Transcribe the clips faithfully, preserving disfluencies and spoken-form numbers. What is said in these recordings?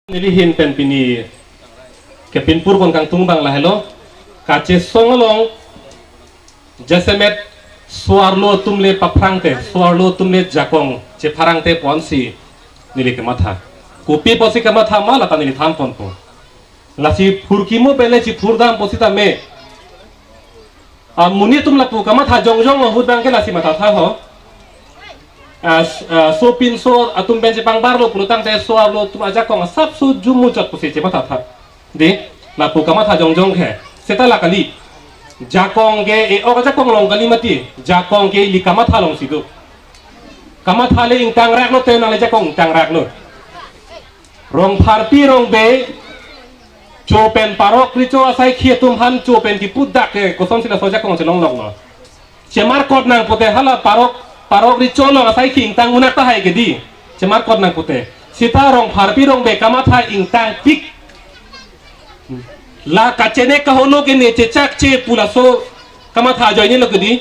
Neli ahin pen pini kepinpur pon kangtung abang lahelo. Kachesong along jasemet so-arlo atum le paphrang te, so-arlo atum le jakong chepharang te ponsi neli kematha. Kopi pusi kematha ma lata neli than ponpo. Lasi phurkimo pen le chiphur dam pusitame, amonit atum lapu kamatha jongjong ahut abangke lasi mathatha ho. Ah, s-, ah, sopinso atum pen chepangbarlo pulotangte so-arlo atum ajakong asapso jumuchot pusi chemathatha. Dei, lapu kamatha jongjong ke. Seta la kali. Jakong ke e-ok ajakong along kali mati. Jakong ke ili kamatha alongsi do. Kamatha le ingtangraklo te nang le jakong ingtangraklo. Rongpharpi rongbe, cho pen parok recho asaikhi atum aphan cho pen kipu dak ke kosonsi laso ajakong chelongloklo. Chemarkot nang pute hala parok, parok recho along asaikhi ingtang unak tahai ke dei. Chemarkot nang pute. Seta rongpharpi rongbe kamatha ingtangpik. La kachenek kaholo ke ne chechakche pu laso kamatha ajoinelo ke dei.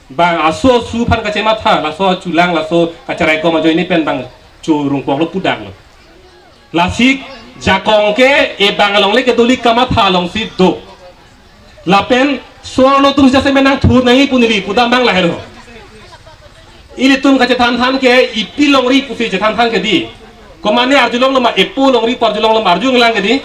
Bang aso asu aphan kachematha, laso achulang laso kacheraikom ajoine pen bang cho rungkoklo pu daklo. Lasi jakong ke e bang along le kedo ili kamatha alongsi do. Lapen so-arlo atum jasemet nangthur nangji pu neli pudam abang lahelo. Ilitum kachethan than ke ipi longri pusi chethan than ke dei. Komane arjulonglo ma epo longri pu arjulonglo ma arjulong lang ke dei.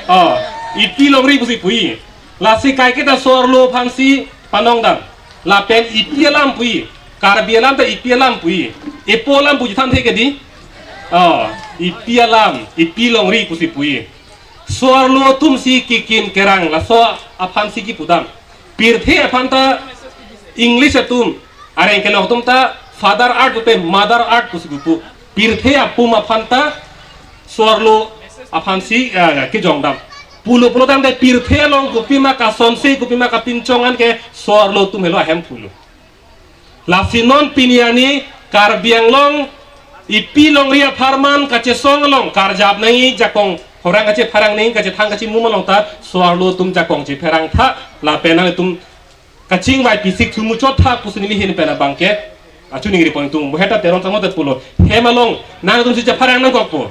Oh, ipi longri pusi puji. Lasi kaiketa so-arlo aphansi panong dam. Lapen ipi alam puji. Karbi alam ta ipi alam puji. Epo alam puji than the ke dei. Oh, ipi alam, ipi longri pusi puji. So-arlo atumsi kekim kerang laso aphansi kipudam. Pirthe aphan ta English atum, areng kelok atum ta father earth pupe mother earth pusi pupo. Pirthe apum aphan ta so-arlo aphansi, ah, kejongdam. Pulo pulotangte pirthe along kopima kasonse kopima kapinchong an ke so-arlo atum helo ahem pulo. Lasi non pini arni Karbi Anglong ipi longri apharman kachesong along karjap nangji jakong horang kachepharang nangji kachethang kachimum along ta so-arlo atum jakong chepharang tha lapen nangtum kachingvai pisik thumuchot tha pusi neli ahin pen abangke achiningri pon tung. Moheta Teron Sangho ta pulo hem along nangtumsi chepharang nangkokpo.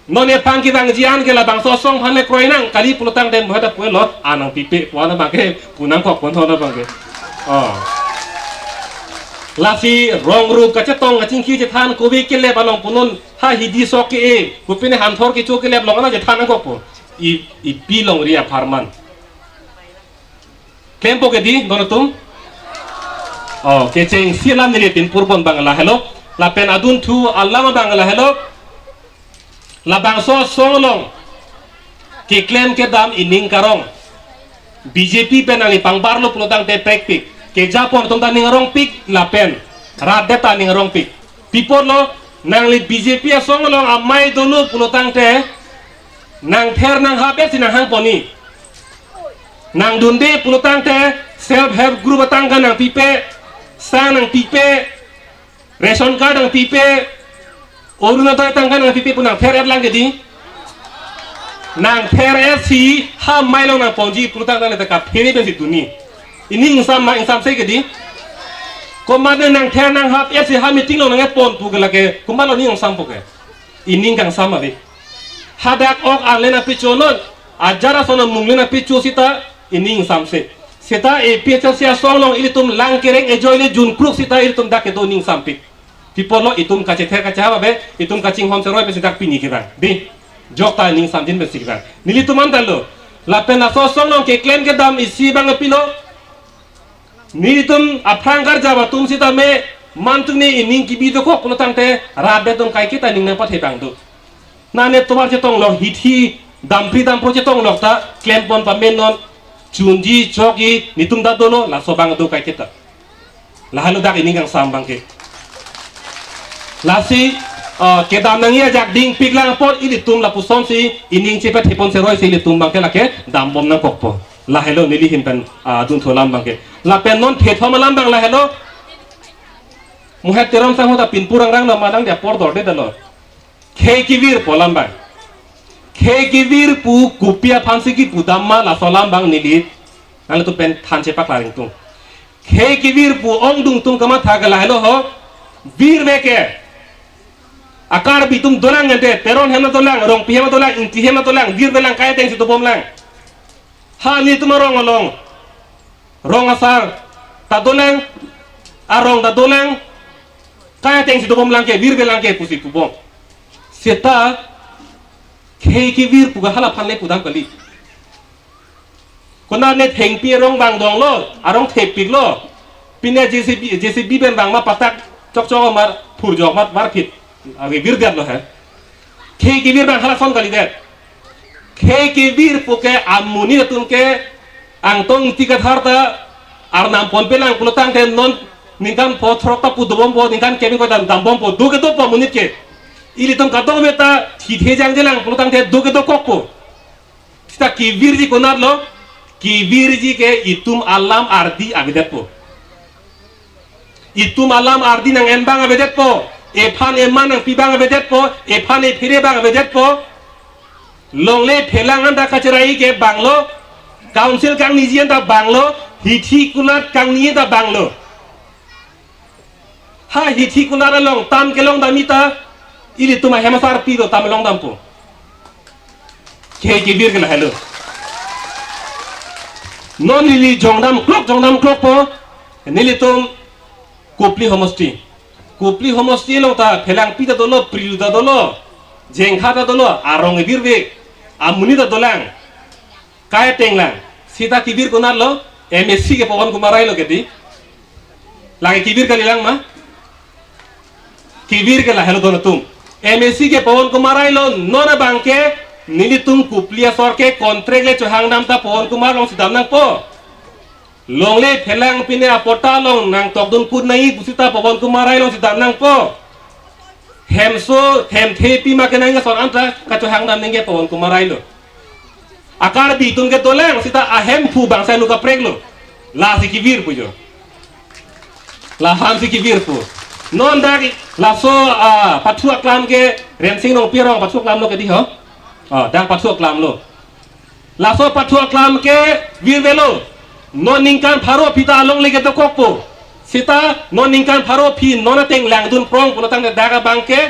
Non epang kevangji an ke labangso asong aphan le kroi nang kali pulotangte moheta pulo anang pipe pu an abangke pu nangkok pon thon abangke. Oh. Lasi rong ru kachetong kachingki chethan kove kelep along punon ha hidi sok ke-e kopine hanthor kecho kelep along ana chethan nangkokpo. I, ipi longri apharman. Klempo ke dei, don atum? Oh, kechengsi alam neli pinpur pon abang lahelo. Lapen adunthu alam abang lahelo. Labangso asong along keklem kedam ining karong. B J P pen nangli pangbarlo pulotangte prekpik. Kejapon atum ta ning arongpik lapen rat det ta ning arongpik. Pi apotlo nangli B J P asong along amei dolo pulotangte nangther nanghap-etsi nanghang ponji. Nangdunde pulotangte self help group atangka nangpipe, sang nangpipe, ration card nangpipe, Orunodoi atangka nangpipe pu nangther-et lang ke dei. Nangther-etsi ha amei along nangponji pulotangte nangta kaphere pensi dunji. Ining ingsam ma ingsamse ke dei. Komatne nangther nanghap-etsi ha meeting along nangkepon pu ke lake komatlo ining ingsampo ke. Ining kangsam ave. Hadak ok an le nangpichonon. Ajar ason amung le nangpicho seta ining ingsamse. Seta A P H L C asong along ilitum lang kereng ejoi le junkruk seta ilitum dak kedo ining ingsampik. Pi apotlo itum kachether kachehap ave, itum kachinghon seroi pensi dak pini kevang. Dei, jokta ining ingsamjin pensi kevang. Nelitum an ta lo. Lapen laso asong along keklem kedam isi abang pilo. Nelitum aphrang karjap atum sitame mantum ne ining kebi dokok pulotangte rat det atum kaiketa ning nangpathe abang do. Nane tovar chetonglok hithi dampri dampro chetonglok ta klempon pamenon chunji chokji netum ta dolo laso abang do kaiketa. Lahelo dak ining kangsam abangke. Lasi, ah, kedam nangji ajak dingpik lang apot ilitum lapusonsi ining chepathepon seroisi ilitum abangke lake dambom nangkokpo. Lahelo neli ahin pen, ah, adunthu alam abangke. Lapen non thethom alam abang lahelo. Mohet Teron Sangho ta pinpur rangrang lo ma nang dia apor dorde dalo. Khei kevir pu alam abang. Khei kevir pu kopi aphansi kipudam ma laso alam abang neli nanglitum pen than chepaklang tung. Khei kevir pu ongdung atum kamatha ke lahelo ho. Virme ke. A Karbi atum dolang ante, Teron hem ta dolang, Rongpi hem ta dolang, Ingti hem ta dolang, virvelang, kai ateng si dobomlang. Ha nelitum arong along, rong asar ta dolang, arong ta dolang, kai ateng si dobomlang ke, virvelang ke pusi pubom. Seta khei kevir pu ke halaphan le pudam kali. Konat ne thengpi arong bang donglo, arong thepiklo. Pine J C B, J C B pen bang ma patak chokchok mar phurjok mar varphit. Ave virdetlo he. Khei kevir bang halason kalidet. Khei kevir pu ke amonit atum ke Angtong Ingti Kathar ta arnam ponpelang pulotangte non ningkan pho throk ta pu dobompo, ningkan kevin ko dam dambompo, do ke dopo amonit ke. Ilitum kadokave ta thithe jangjelang pulotangte do ke dokokpo. Seta kevirji konatlo, kevirji ke itum alam ardi avedetpo. Itum alam ardi nang-en bang avedetpo, ephan eman nangpi bang avedetpo, ephan ephere bang avedetpo. Longle phelang anta kacherai ke banglo, council kangniji anta banglo, hithi konat kangni anta banglo. Ha hithi konat along tam kelong dam ita, ilitum ahem asar pilo tam long dampo. Khei kevir ke lahelo. Non neli jongdam klok, jongdam klokpo, nelitum Kopili homosti. Kopili homosti along ta phelangpi ta dolo, prilu ta dolo, jengkha ta dolo, arong evirve, amonit ta dolang. Kai ateng lang. Seta kevir konatlo, M A C ke Pawan Kumar Rai lo kedi. Lake kevir kalilang ma? Kevir ke lahelo don atum. M A C ke Pawan Kumar Rai lo, non abang ke nelitum Kopili asor ke contract le chohang dam ta Pawan Kumar along si dam nangpo. Longle phelang pine apatta along nangtokdun kut nai pusita Pawan Kumar Rai along si dam nangpo. Hemso, hemthe pima kenang ason anta kachohang dam ningke Pawan Kumar Rai lo. A Karbi atum ke dolang seta ahemphu bangsa nu kapreklo. Lasi kevir pu jo. Lahan si kevir pu. Non dak laso, ah, pathu aklam ke Rensing Rongpi arong pathu aklam lo kedi ho. Oh, dak pathu aklam lo. Laso pathu aklam ke virvelo. Non ningkan pharo aphi ta alongle ke dokokpo. Seta non ningkan pharo aphi non ateng langdun prong pulotangte dak abang ke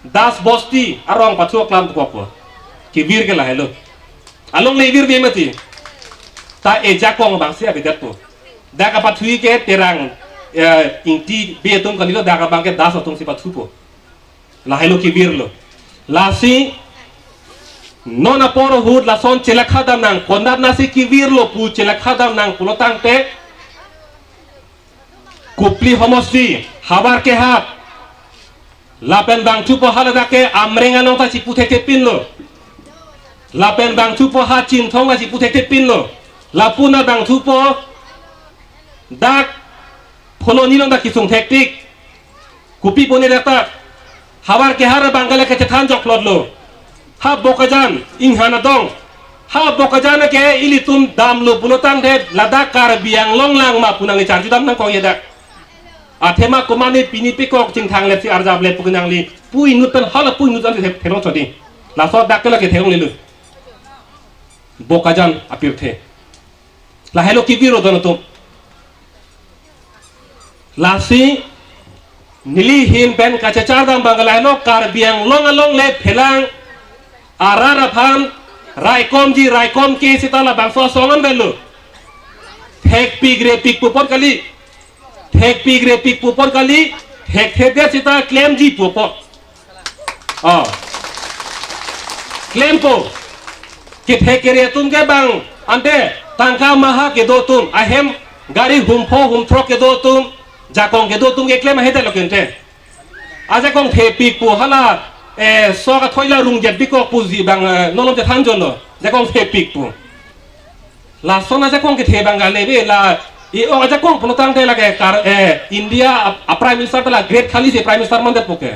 Das Bosti arong pathu aklam dokokpo. Kevir ke lahelo. Alongle virve mati. Ta ejakong abang si avedetpo. Dak apathu ke Terang, eh, Ingti Bey atum kalilo, dak abang ke Das atum si pathupo. Lahelo kevirlo. Lasi non apor ahut lason chelakha dam nang, konat nasi kevirlo pu chelakha dam nang pulotangte Kopili homosti, Havar Kehat, lapen bangthupo haladak ke Amreng along ta chipu thekthe pinlo. Lapen bangthupo ha Chinthong ta chipu thekthe pinlo. Lapu na bangthupo dak Phuloni along ta kesung thektik. Kopi pone dak ta. Havar Kehat abang ke lake chethan jokplotlo. Ha Bokajan, Inghan adong. Ha Bokajan ke ilitum damlo pulotangte ladak Karbi Anglong lang ma pu nangli charju dam nangkok ya dak. Athema komatne pini pekok chingthang lep si arjap lep pu ke nangli pu inut pen hala pu inut an thek thelong chodi. Laso dak ke lake thelonglelo. Bokajan apirthe. Lahelo kevirlo don atum. Lasi neli ahin pen kachechar dam abang ke lahelo, Karbi Anglong alongle phelang arat aphan raikomji raikomke seta labangso asong an avelo. Thekpik repik pu apot kali. Thekpik repik pu apot kali. Thekthedet seta klemji pu apot. Oh. Klempo. Kethek kere atum ke bang ante tangka maha kedo atum, ahem gari hum pho hum throk kedo atum, jakong kedo atum keklem ahedetlo ke ante. Ajakong thepik pu hala, eh, sok athoi la rungjet bikok puji bang, eh, nolom chethan jonlo. Jakong thepik pu. Lason ajakong kethe abang kali ave la, i-ong ajakong pulotangte lake Kar-, eh, India a, a Prime Minister ta la great khali si Prime Minister mandetpo ke.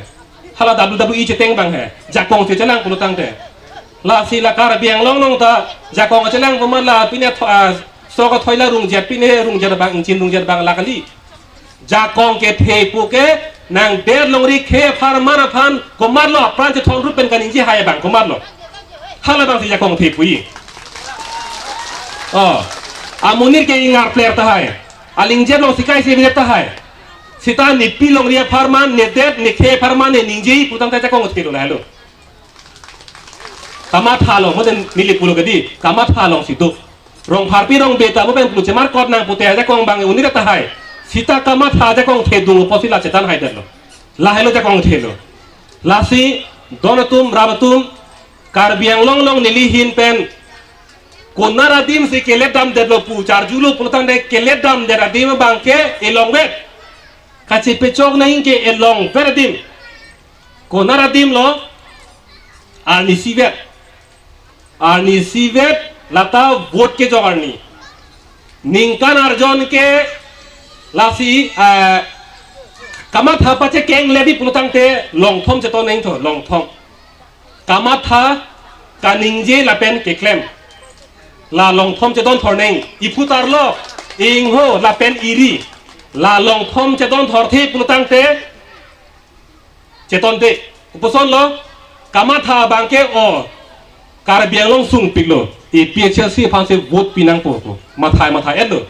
Hala W W E cheteng abang he. Jakong chechelang pulotangte. Lasi la Karbi Anglong along ta jakong chelang pu amat la pine tho-, ah, sok athoi la rungjet pine rungjet abang, ingchin rungjet abang la kali. Jakong kethe pu ke nangdet longri khei apharman aphan komatlo apran chethon rup pen kaningje hai abang komatlo. Halabang si jakong the pu-i. Oh. Amonit ke ingar player tahai. Alingje along sikai si bilet tahai. Seta nepi longri apharman, nedet, nekhei apharman, ne ningje pulotangte jakong thelo lahelo. Kamatha along, mo den neli pulo kedi, Kamatha alongsi do. Rongpharpi Rongbe ta mo pen pulo chemar kot nang pute jakong abang unit tahai. Seta Kamatha jakong thedung apotsi la chetan haidetlo. Lahelo jakong thelo. Lasi don atum, ram atum, Karbi Anglong along neli ahin pen konar adim si kelet damdetlo pu charjulo pulotangte kelet damdet adim abangke elongvet. Kachepechok nangji ke elongvet adim. Konar adim lo, arnisi vet. Arnisi vet lata vote kejok arni. Ningkan arjon ke lasi, eh, Kamatha pachekeng lebi pulotangte longthom cheton nangtho, longthom. Kamatha, kaningje lapen keklem. La longthom chedon thornang, iphu ta arlo, ingho lapen eri. La longthom chedon thorthe pulotangte chetonte. Kopuson lo, Kamatha abangke o Karbi Anglong sungpiklo. A P H L C aphansi vote pinangpo pu. Mathai mathai-etlo.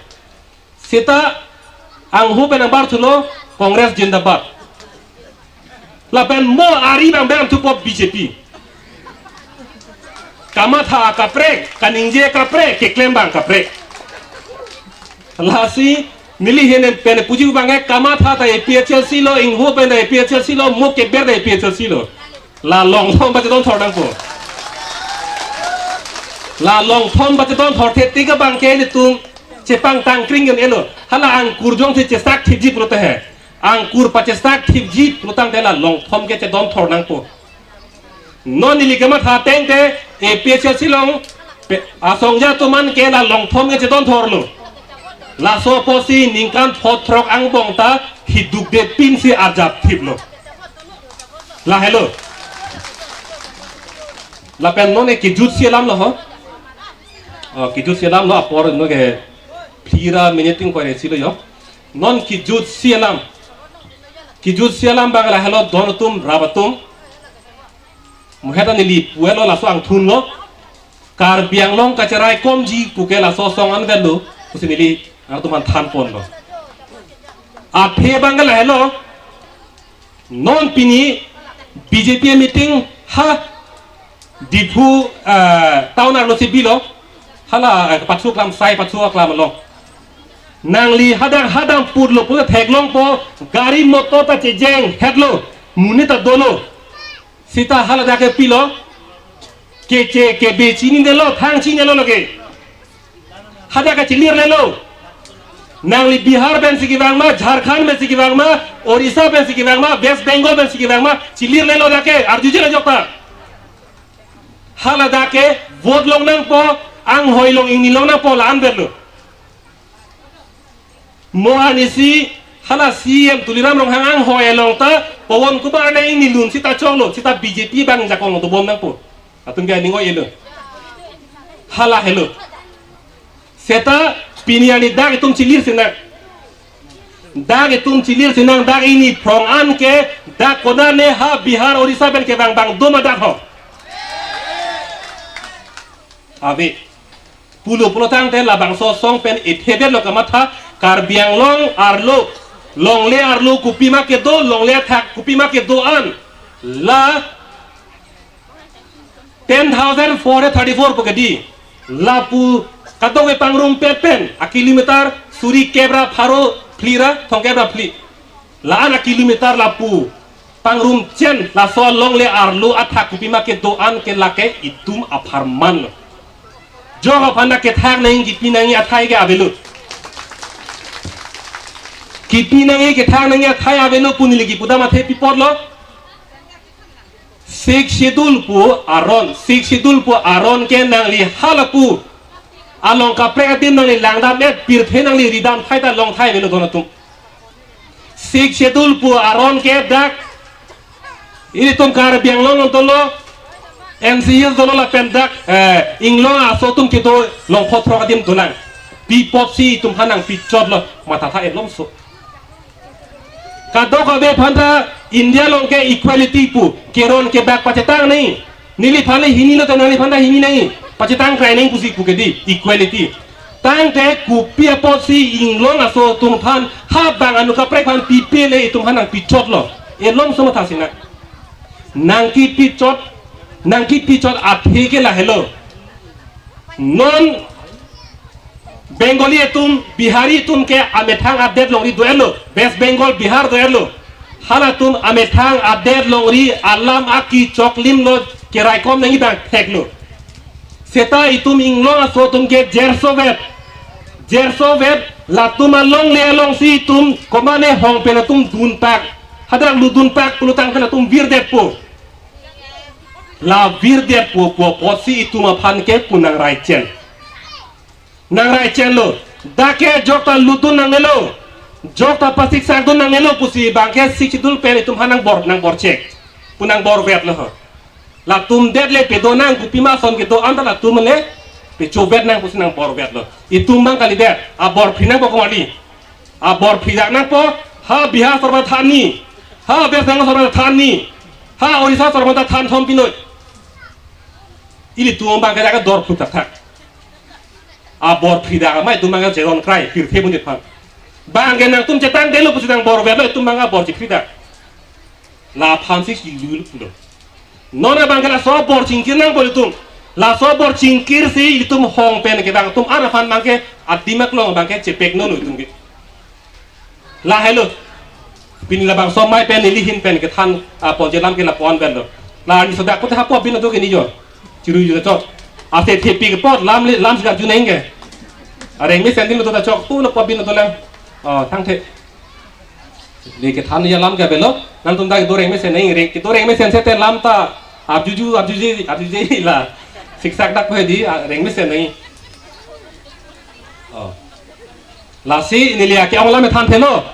Seta anghu pen nangbar thulo, Congress jindabad. Lapen mo ari abang bang thupo B J P. Kamatha kaprek, kaningje kaprek, keklem abang kaprek. Lasi neli ahin pen puji abangke Kamatha ta A P H L C lo, ingho pen ta A P H L C lo, mo keber ta A P H L C lo. La longthom pachedon thor nangpo. La longthom pachedon thorthe tik abangke nelitum chepangtang kring un-elo. Hala angkur jongsi chesak thipji pulote he. Angkur pachesak thipji pulotangte la longthom ke chedon thor nangpo. Non neli Kamatha ateng te A P H L C along pe-, asongja atum an ke la longthom ke chedon thorlo. Laso apotsi ningkan pho throk angbong ta hidukde pinsi arjap thiplo. Lahelo. Lapen non ke kejutsi alam lo ho. Oh, kejutsi alam lo apor non ke phli ra minute ingkoi ra isi lo jo. Non kejutsi alam. Kejutsi alam abang lahelo don atum, ram atum. Mo heta neli puelo laso angthun lo. Karbi Anglong kacharaikomji puke laso asong anvetlo. Pusi neli nangtum aphan thanponlo. Athe abang lahelo. Non pini B J P meeting ha Diphu, eh, town arlosi bilo. Hala, eh, pathu aklam sai pathu aklam lo. Nangli hadak hadak putlo pu theklongpo, gari motor ta chejeng hetlo, monit ta dolo. Seta haladak ke pilo, keche kebe chinidetlo, thang chinidetlo lake. Hadak kachelirlelo. Nangli Bihar pensi kevang ma, Jharkhand pensi kevang ma, Orissa pensi kevang ma, West Bengal pensi kevang ma, chelirlelo dak ke, arjuje ajok ta. Haladak ke vote long nangpo, anghoi long ingni long nangpo la-an verlo. Mo arnisi hala C E M Tuliram Ronghang anghoi along ta Pawan Kumar nang ingni lun seta choklo, seta B J P abang jakong tobom nangpo. Atum ke aning oi-elo. Hala helo. Seta pini arni dak itum chelirsi nang. Dak itum chelirsi nang, dak ingni phrong an ke, dak konane ha Bihar, Orissa pen kevang abang do ma dak ho. Ave. Pulo pulotangte labangso asong pen ithedetlo kamatha, Karbi Anglong arlo, longle arlo kopima kedo, longle athak kopima kedo an. La ten thousand four hundred thirty-four pu kedi. Lapu kadokave pangrumpet pen, a kilometer suri kep ra pharo phli ra thomkep ra phli. La-an a kilometer lapu pangrumchen, laso longle arlo athak kopima kedo an ke lake itum apharman. Jok aphan ta kethak nangji, kipi nangji athai ke avelo. Kipi nangji, kethak nangji athai avelo pu neli kipu dam athe pi apotlo. Sixth Schedule pu aron, Sixth Schedule pu aron ke nangli halapu along kaprek adim nangli langdam-et, pirthe nangli ridam thai ta long thai avelo don atum. Sixth Schedule pu aron ke dak ilitum Karbi Anglong along dolo, N C Hills dolo lapen dak, eh, inglong aso atum kedo long pho throk adim dolang. Pi apotsi itum aphan nangpi chotlo, mathatha-et longso. Kadokave aphan ta India along ke equality pu, keron kebak pachetang nangji. Neliphan le hini lo te nangliphan ta hini nangji. Pachetang krai nangji pusi pu kedi, equality. Tangte kopi apotsi inglong aso atum aphan ha bang anu kaprek aphan pipe le itum aphan nangpichotlo. Elom so matha sinang. Nangkipichot, nangkipichot athe ke lahelo. Non Bengali atum, Bihari atum ke amethang adet longri do-etlo. West Bengal, Bihar do-etlo. Halatum amethang adet longri alam aki choklimlo, keraikom nangji abang theklo. Seta itum inglong aso atum ke jerso vet. Jerso vet, latum alongle alongsi itum komane hong pen atum dunpak. Hadak lutdunpak pulotangte latum virdetpo. La virdetpo pu apotsi itum aphan ke pu nangraichenlo. Nangraichenlo. Dak ke jokta lutdun nangnelo. Jokta pasiksakdun nangnelo pusi abang ke Sixth Schedule pen itum aphan nangbor, nangborchek. Pu nangbor vetlo ho. Latum det le pedo nang, kopima ason kedo anta latum le pechovet nang pusi nangbor vetlo. Itum abang kalidet, abor phri nangpo komarli. Abor phri dak nangpo, ha Bihar sorkar ta thanji, ha West Bengal sorkar ta thanji, ha Orissa sorkar ta thanthom pinoi. Ilitum abang ke dak dor phut thakthak. Abor phri dak amei itum abang ke cheron krai, pirthe bunit aphan. Abang ke nangtum chetangdetlo pusi nangbor vetlo, itum abang abor chephri dak. Laphansi kilu pulo. Non abang ke laso abor chingkir nangpo itum. Laso abor chingkirsi itum hong pen kedang atum an aphan abang ke adimak along abang ke chepeknon itum ke. Lahelo. Pini labangso amei pen neli ahin pen kethan, ah, ponche alam ke lapu-an pen lo. La ni sodak kote hapu abin atum ke ni jo. Chiru jo chok. Ase thepi ke apot lam le, lam sida juneng ke. Areng mesenlo ta chok, tu lapu abin atum lang. Oh, thangthe. Neli kethan alam ke avelo, nangtum ta kedo reng mesen nangji, reng, kedo reng mesen seta lam ta arjuju, arjuje, arjuje la. Siksak dak pe di, ah, reng mesen nangji. Oh. Lasi neli ke-ong alam thanthelo.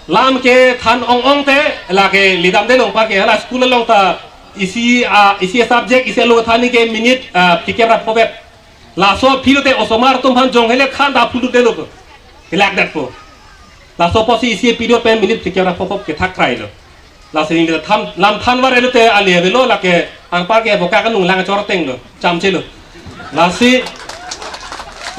Lam kethan ong-ong te, lake lidamde long pa ke, hala school along ta isi, ah, isi subject, isi alo thanji ke minute, ah, phlikep ra phovet. Laso aphi lote osomar atum aphan jong hele khan ta phulutdetlo. Hilakdetpo. Laso apotsi isi aphi do pen minute phlikep ra phophop kethak krailo. Lasi neli tham, lam than var elote ali avelo, lake anpar ke boka kanung lang chor tenglo. Chamchelo. Lasi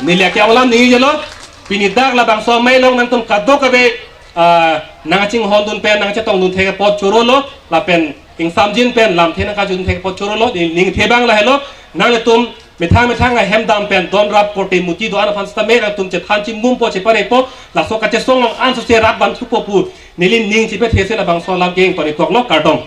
neli ke-ong alam neli jelo. Pini dak labangso amei along nangtum kadokave, ah, nangchinghondun pen nangchetongdun thek apot chorolo. Lapen ingsamjin pen lamthe nangkachedun thek apot chorolo. Neli ningthe abang lahelo. Nanglitum methang methang ahem dam pen don rap korte muti do-an aphan sitame nangtum chethan chimumpo cheparepo, laso kachesong along ansose rap van thupo pu neli ning chepethesi labangso alam ke ingpon-ik koklo, kardom.